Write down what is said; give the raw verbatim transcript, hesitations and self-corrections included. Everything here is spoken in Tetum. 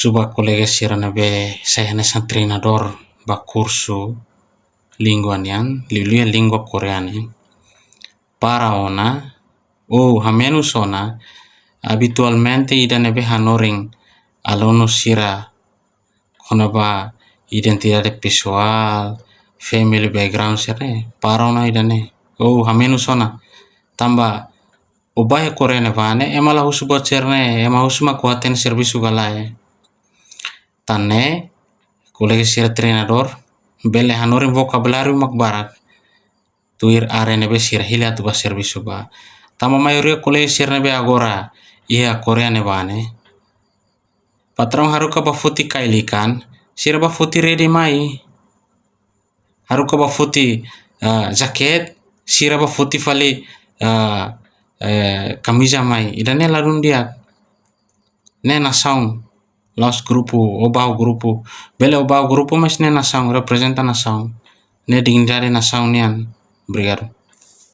Husu ba kolega sira ne'ebé sai hanesan treinadór ba kursu língua nian, liuliu língua Koreana ne'e. Para ona, ou hamenus ona, abitualmente ida ne'ebé hanorin aluno sira kona-ba identidade pesoál, family background sira ne'e, para ona ida-ne'e. Ou hamenus ona, tanba ó bá iha Korea ne'ebá ne'e, ema la husu buat sira-ne'e, ema husu mak ó hatene servisu ka lae. Tan ne'e, kolega sira treinadór bele hanorin vokabuláriu mak barak tuir área ne'ebé sira hili atu bá servisu bá. Tanba maioria kolega sira ne'ebé agora iha Korea ne'ebá ne'e, patraun haruka bá foti kail ikan, sira bá foti rede mai. Haruka bá foti, ah, jaket, sira bá foti fali, ah, eh, kamiza mai. Ida-ne'e ladún di'ak. Ne'e nasaun, la'ós grupu, ó bá ho grupu. Bele ó bá ho grupu, mas ne'e nasaun, reprezenta nasaun. Ne'e dignidade nasaun nian. Obrigadu.